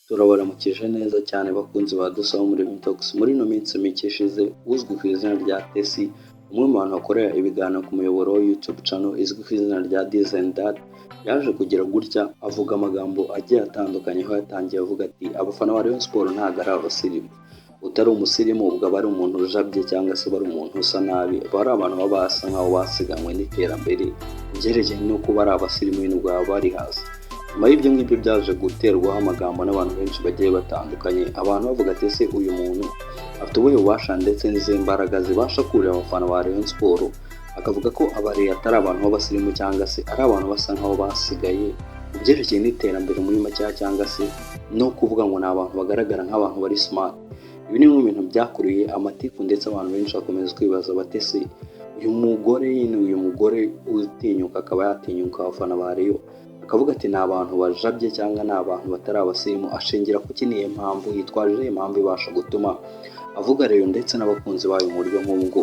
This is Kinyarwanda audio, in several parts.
Turabaramukije neza cyane bakunzi ba Dusaba Umuremyi Talks. Muri ino minsi mike ishize, uzwi ku izina rya Tessy, umwe mu bantu bakorera ibiganiro ku muyoboro wa YouTube channel izwi ku izina rya This and That, yaje kugira gutya avuga amagambo agiye atandukanye, aho yatangiye avuga ati: "Abafana ba Rayon Sports ntabwo ari abasirimu. Utari umusirimu ubwo aba ari umuntu ujabye cyangwa se aba ari umuntu usa nabi, aba ari abantu baba basa nkaho basiganwe n'iterambere ibyerekeye no kuba ari abasirimu nyine, ubwo baba bari hasi." Nyuma y'ibyo ngibyo byaje guterwaho amagambo n'abantu benshi bagiye batandukanye, abantu bavuga ati: "Ese uyu muntu afite ubuhe bubasha ndetse n'izihe mbaraga zibasha kurira abafana ba Rayon Sports, akavuga ko aba-Rayon atari abantu b'abasirimu cyangwa se ari abantu basa nkaho basigaye mu byerekeye n'iterambere muri make, cyangwa se no kuvuga ngo ni abantu bagaragara nk'abantu bari smart?" Ibi ni bimwe mu bintu byakuriye amatiku, ndetse abantu benshi bakomeza kwibaza bati: "Ese uyu mugore nyine, uyu mugore utinyuka, akaba yatinyuka abafana ba Rayon akavuga ati ni abantu bajabye cyangwa ni abantu batari abasirimu, ashingira kuki? Niyo mpamvu yitwaje iyihe mpamvu ibasha gutuma avuga Rayon ndetse n'abakunzi bayo mu buryo nk'ubu ngubu?"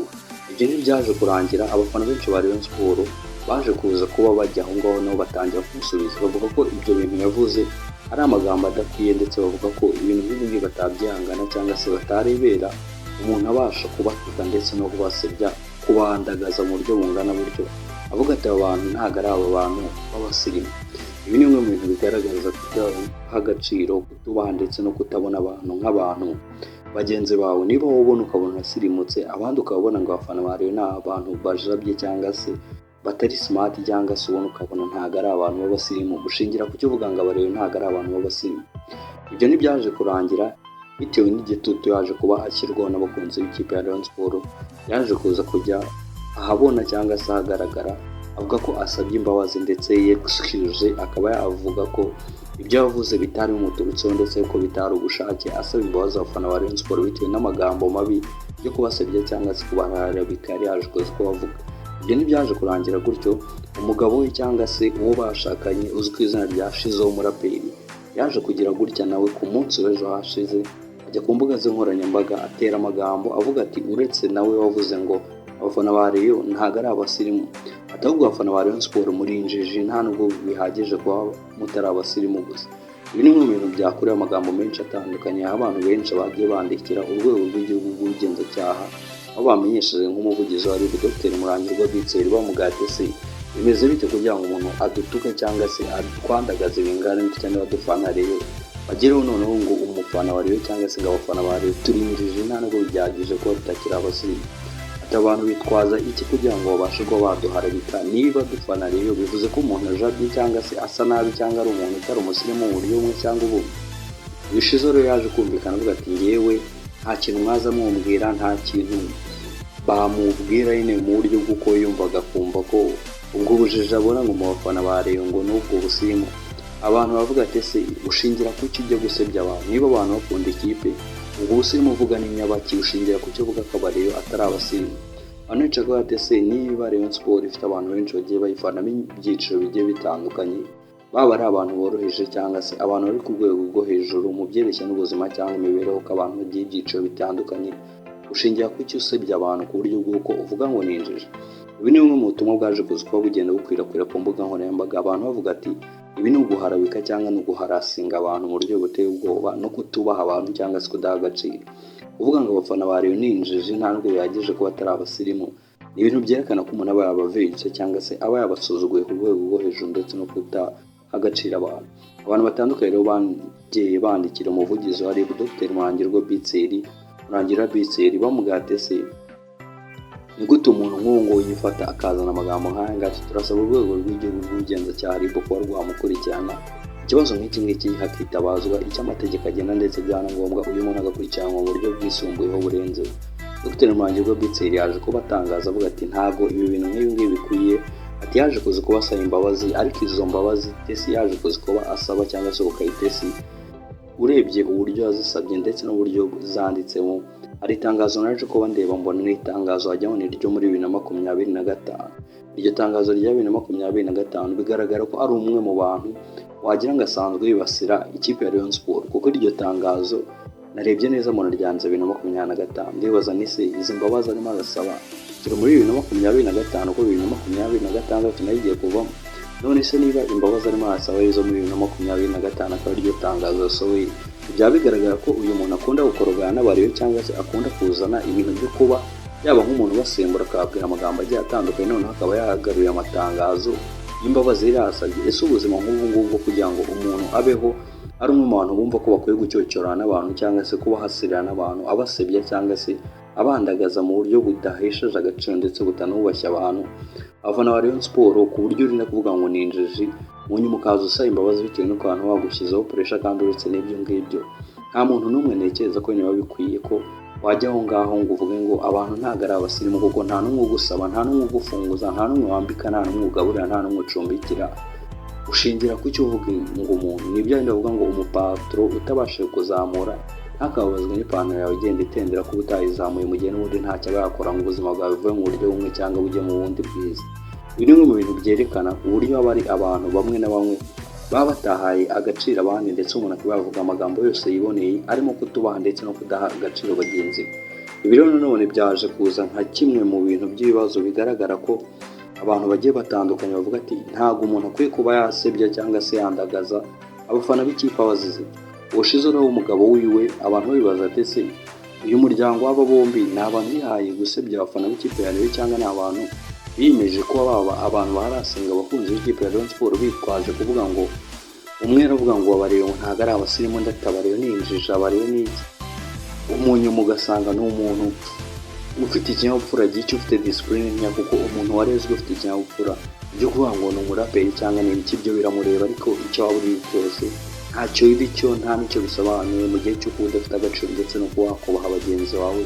Ibyo ntibyaje kurangira, abafana benshi ba Rayon Sports baje kuza kuba bajya aho ngaho nabo batangira kumusubiza, bavuga ko ibyo bintu yavuze ari amagambo adakwiye, ndetse bavuga ko ibintu nk'ibi ngibi batabyihangana cyangwa se batarebera umuntu abasha kubatuka ndetse no kubasebya, kubandagaza mu buryo bungana buryo, avuga ati aba bantu ntabwo ari aba bantu b'abasirimu. Ibi ni bimwe mu bintu bigaragaza kudaha agaciro, kutubaha ndetse no kutabona abantu nk'abantu bagenzi bawe. Niba wowe ubona ukabona urasirimutse, abandi ukabona ngo abafana ba Rayon ni abantu bajabye cyangwa se batari smart, cyangwa se ubona ukabona ntabwo ari abantu b'abasirimu, gushingira ku cyo uvuga ngo aba-Rayon ntabwo ari abantu b'abasirimu. Ibyo ntibyaje kurangira, bitewe n'igitutu yaje kuba ashyirwaho n'abakunzi b'ikipe ya Rayon Sports, yaje kuza kujya ahabona cyangwa se ahagaragara avuga ko asabye imbabazi ndetse yexcuse, akaba yavuga ko ibyo yavuze bitari bimuturutseho ndetse ko bitari ubushake, asaba imbabazi abafana ba Rayon Sports bitewe n'amagambo mabi yo kubasebya cyangwa se kubararabika yari yaje kuza kubavuga. Ibyo ntibyaje kurangira gutyo, umugabo we cyangwa se uwo bashakanye uzwi ku izina rya Shizzo w'umuraperi yaje kugira gutya nawe ku munsi w'ejo hashize ajya ku mbuga ze nkoranyambaga atera amagambo avuga ati uretse nawe wavuze ngo abafana ba Rayon ntabwo ari abasirimu, ati ahubwo abafana ba Rayon Sports muri injiji, nta nubwo bihagije kuba mutari abasirimu gusa. Ibi ni bimwe mu bintu byakorewe amagambo menshi atandukanye, aho abantu benshi bagiye bandikira urwego rw'igihugu rw'ubugenzacyaha, aho bamenyesheje nk'umuvugizi wa RIB, Dr Murangirwa Bitseri, bamugaye ati: "Ese bimeze bite kugira ngo umuntu adutuke cyangwa se atwandagaze bingana bityo niba dufana Rayon, bagereho noneho ngo umufana wa Rayon cyangwa se ngo abafana ba Rayon turi injiji, nta nubwo bihagije kuba tutakiri abasirimu?" Ati: "Abantu bitwaza iki kugira ngo babashe kuba baduharabika? Niba dufana Rayon, bivuze ko umuntu ajabye cyangwa se asa nabi cyangwa ari umuntu utari umusirimu mu buryo bumwe cyangwa ubundi?" Bishize rero yaje kumvikana avuga ati: "Ngewe nta kintu mwaza mumbwira, nta kintu bamubwira." Nyine mu buryo bw'uko yumvaga akumva ko ubwo bujiji abona ngo mu bafana ba Rayon ngo n'ubwo busirimu, abantu bavuga ati: "Ese ushingira kuki ujya gusebya abantu? Niba abantu bakunda ikipe, ubwo busirimu uvuga ni nyabaki? Ushingira kuki uvuga ko aba-Rayon atari abasirimu?" Abantu benshi bakavuga ati: "Ese niba Rayon Sports ifite abantu benshi bagiye bayifanamo ibyiciro bigiye bitandukanye, baba ari abantu boroheje cyangwa se abantu bari ku rwego rwo hejuru mu byerekeye n'ubuzima cyangwa imibereho, ko abantu bagiye ibyiciro bitandukanye, ushingira kuki usebya abantu ku buryo bw'uko uvuga ngo ni injiji?" Ibi ni bumwe mu butumwa bwaje kuza kuba bugenda bukwirakwira ku mbuga nkoranyambaga, abantu bavuga ati ibi ni uguharabika cyangwa ni uguharasinga abantu mu buryo buteye ubwoba no kutubaha abantu cyangwa se kudaha agaciro. Kuvuga ngo abafana ba Rayon ni injiji, nta nubwo bihagije kuba atari abasirimu, ni ibintu byerekana ko umuntu aba yabavitse cyangwa se aba yabasuzuguye ku rwego rwo hejuru ndetse no kudaha agaciro abantu. Abantu batandukanye rero bagiye bandikira umuvugizi wa RIB, Dr Murangirwa Bitseri, Murangira Bitseri, bamubwira ati: "Ese ni gute umuntu nk'uwo nguwo yifata akazana amagambo nk'aya ngaya? Turasaba urwego rw'igihugu rw'ubugenzacyaha RIB kuba rwamukurikirana ikibazo nk'iki ngiki, hakitabazwa icyo amategeko agena, ndetse byaba ngombwa uyu muntu agakurikiranwa mu buryo bwisumbuyeho burenze." Dr Murangirwa Bitseri yaje kuba atangaza avuga ati ntabwo ibi bintu nk'ibi ngibi bikwiye, ati yaje kuza kuba asaba imbabazi, ariko izo mbabazi Tessy yaje kuza kuba asaba cyangwa se Kayitesi, urebye uburyo yazisabye ndetse n'uburyo zanditsemo, hari itangazo naje kuba ndeba mbona ni itangazo wajya ngo ni iryo muri 2025. Iryo tangazo rya 2025 bigaragara ko ari umwe mu bantu wagira ngo asanzwe yibasira ikipe ya Rayon Sports, kuko iryo tangazo narebye neza mbona ryanze 2025. Ndibaza nise izi mbabazi arimo arasaba turi muri 2025, ko 2026 nayo igiye kuvamo. None se niba imbabazi arimo arasaba izo muri 2025, akaba ariryo tangazo yasohoye. Byaba bigaragara ko uyu muntu akunda gukorogana n'abariyo, cyangwa se akunda kuzana ibintu byo kuba yaba nk'umuntu ubasimbura, akababwira amagambo agiye atandukanye, noneho akaba yagaruye amatangazo y'imbabazi yari yasabye. Ese ubuzima nk'ubu ngubu bwo kugira ngo umuntu abeho ari umwe mu bantu bumva ko bakwiye gucyocyorana n'abantu, cyangwa se kuba hasirira n'abantu, abasebya cyangwa se abandagaza mu buryo budahesheje agaciro ndetse butanubashye abantu, abafana ba Rayon Sport, ku buryo urinda kuvuga ngo ni injiji, mu nyuma ukaza usaba imbabazi bitewe n'uko abantu bagushyizeho pressure? Kandi uretse n'ibyo ngibyo, nta muntu n'umwe ntekereza ko niba bikwiye ko wajya aho ngaho ngo uvuge ngo abantu ntabwo ari abasirimu, kuko nta n'umwe ugusaba, nta n'umwe ugufunguza, nta n'umwe wambika, nta n'umwe ugaburira, nta n'umwe ucumbikira. Ushingira ku cyo uvuga ngo umuntu ni byo bavuga ngo umupatro utabashije kuzamura ntakababazwe n'ipantaro yawe igenda itendera kuba utayizamuye, mu gihe n'ubundi ntacyo aba yakora ngo ubuzima bwawe buve mu buryo bumwe cyangwa bujye mu bundi bwiza. Ibi ni bimwe mu bintu byerekana uburyo haba hari abantu bamwe na bamwe baba batahaye agaciro abandi, ndetse umuntu akaba yavuga amagambo yose yiboneye arimo kutubaha ndetse no kudaha agaciro bagenzi be. Ibi rero nanone byaje kuza nka kimwe mu bintu by'ibibazo bigaragara ko abantu bagiye batandukanye bavuga ati ntabwo umuntu akwiye kuba yasebya cyangwa se yandagaza abafana b'ikipe abazize. Ubushize rero umugabo wiwe, abantu babibaza ati: ese uyu muryango w'aba bombi ni abantu bihaye gusebya abafana b'ikipe ya Rayon, cyangwa ni abantu biyemeje kuba baba abantu baharasinga abakunzi b'ikipe ya Rayon Sport, bitwaje kuvuga ngo umwe aravuga ngo abareyo ntabwo ari abasirimu, undi ati abareyo ni injiji, abareyo ni iki? Umunyuma ugasanga ni umuntu ufite ikinyabupfura gike, ufite discipline nkeya, kuko umuntu warezwe ufite ikinyabupfura, ibyo kuvuga ngo ni umuraperi cyangwa ni ibiki, ibyo biramureba. Ariko icyo waba uri cyose ntacyo uri cyo, nta n'icyo bisobanuye mu gihe cyo kuba udafite agaciro ndetse no kuba wakubaha bagenzi bawe.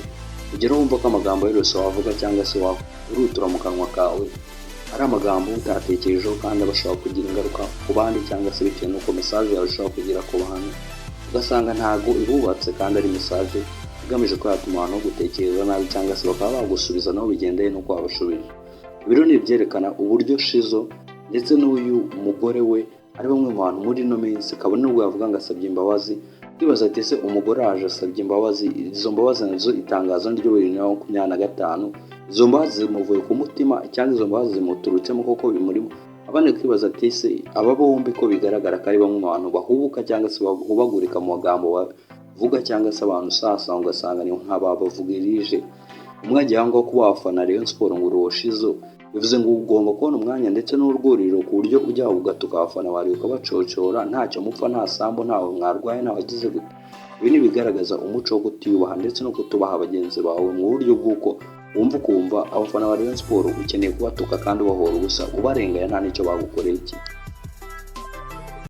Ugera wumva ko amagambo yose wavuga cyangwa se warutura mu kanwa kawe ari amagambo utatekerejeho, kandi aba ashobora kugira ingaruka ku bandi, cyangwa se bitewe n'uko message yawe ishobora kugera ku bantu, ugasanga ntago ibubatse kandi ari message igamije ko yatuma abantu gutekereza nabi, cyangwa se bakaba bagusubiza nabo bigendanye n'uko wabashubije. Ibi rero ni ibyerekana uburyo Shizzo ndetse n'uyu mugore we ari bamwe mu bantu muri ino minsi, kabone n'ubwo yavuga ngo asabye imbabazi. Kwibaza ati: ese umugore aje asabye imbabazi, izo mbabazi nazo, itangazo ryo 2025, izo mbabazi zimuvuye ku mutima cyangwa izo mbabazi zimuturutsemo koko bimurimo? Abandi kwibaza ati: ese aba bombi ko bigaragara ko ari bamwe mu bantu bahubuka cyangwa se bahubagurika mu magambo bavuga, cyangwa se abantu usasanga ugasanga ni nk'aba bavugirije umwe agiye aho ngaho kuba wafana Rayon Sport ngo uri Shizzo, bivuze ngo ugomba kubona umwanya ndetse n'urwuriro ku buryo ujya ugatuka abafana bawe, ukabacocora, ntacyo mupfa, nta sambu, ntawe mwarwaye, ntawe wagize gute? Ibi ni ibigaragaza umuco wo kutiyubaha ndetse no kutubaha bagenzi bawe, mu buryo bw'uko wumva ukumva abafana ba Rayon Sport ukeneye kubatuka kandi ubahora ubusa, ubarenganya, nta n'icyo bagukoreye iki.